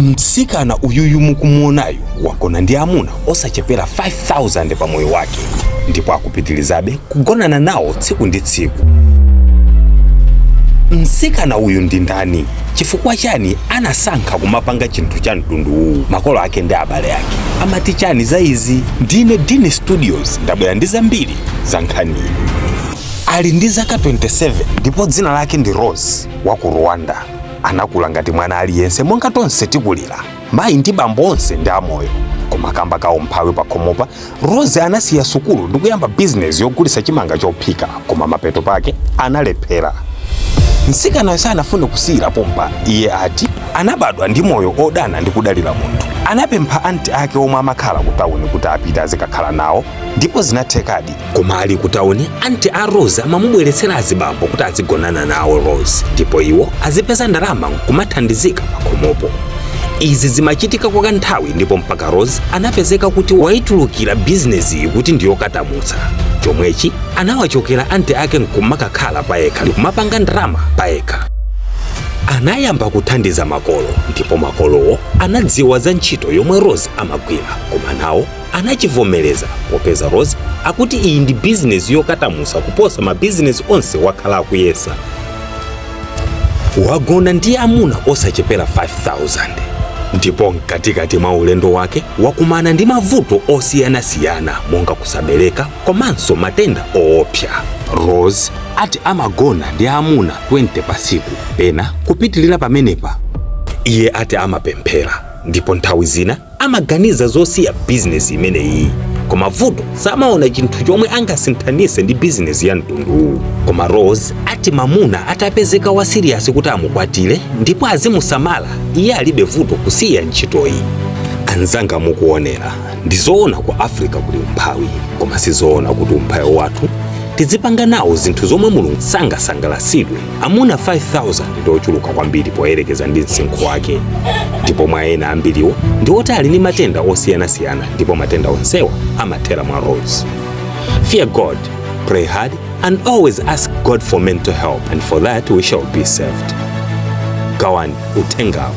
Mtsikana uyuyu mukumuonayu wagona ndi amuna osachepera 5000 pa moyo wake, ndipo akupitirizabe kugonana nawo tsiku ndi tsiku. Mtsikana uyu ndi ndani? Chifukwa chani anasankha kumapanga chinthu cha mtundu uwu? Makolo ake ndi abale ake amati chani za izi? Ndine Dini Studios, ndabwera ndi zambiri za nkhaniyi. Ali ndi zaka 27 ndipo dzina lake ndi Rose wa ku Rwanda. Anakula ngati mwana aliyense, monga tonse tikulira. Mayi ndi bambo onse ndi amoyo, koma kamba ka umphawi pakhomopa, Rose anasiya sukulu ndi kuyamba bizinesi yogulitsa chimanga chophika, koma mapeto pake analephera. Mtsikanayo sanafune kusiyira pompa. Iye ati anabadwa ndi moyo odana ndi kudalira munthu. Anapempha anti ake omwe amakhala ku tawuni kuti apite azikakhala nawo, ndipo zinathekadi. Koma ali ku tawuni, anti a Rose amamubweretsera azibambo kuti azigonana nawo Rose, ndipo iwo azipeza ndalama nkumathandizika pakhomopo. Izi zimachitika kwa kanthawi, ndipo mpaka Rose anapezeka kuti waitulukira bizinesi iyi kuti ndiyokatamutsa. Chomwechi anawachokera anti ake nkumakakhala payekha ndikumapanga ndalama payekha. Anayamba kuthandiza makolo, ndipo makolowo anadziwa za ntchito yomwe Rose amagwira, koma nawo anachivomereza popeza Rose akuti iyi ndi bizinesi yokatamusa kuposa mabizinesi onse wakhala akuyesa. Wagona ndi amuna osachepera 5000, ndipo mkatikati mwa ulendo wake wakumana ndi mavuto osiyanasiyana monga kusabereka komanso matenda oopsa. Rose ati amagona ndi amuna 20 pasiku, pena kupitilira pamenepa. Iye ati amapemphera, ndipo nthawi zina amaganiza zosiya bizinesi imeneyi, koma vuto samaona chinthu chomwe angasinthanise ndi bizinesi ya mtunduwu. Koma Rose ati mamuna atapezeka wa serious kuti amukwatire ndipo azimusamala, iye alibe vuto kusiya ntchitoyi. Anzanga mukuonera, ndizoona ku Africa kuli umphawi, koma sizoona kuti umphawi wathu tizipanga nawo zinthu zomwe Mulungu sangasangalasidwe. Amuna 5000 ndi ochuluka kwambiri poyerekeza ndi msinkhu wake, ndipo mwa ena ambiriwo ndi oti ali ndi matenda osiyanasiyana, ndipo matenda onsewa amathera mwa Rose. Fear God, pray hard and always ask God for mental help, and for that we shall be saved. Gawani uthengawu.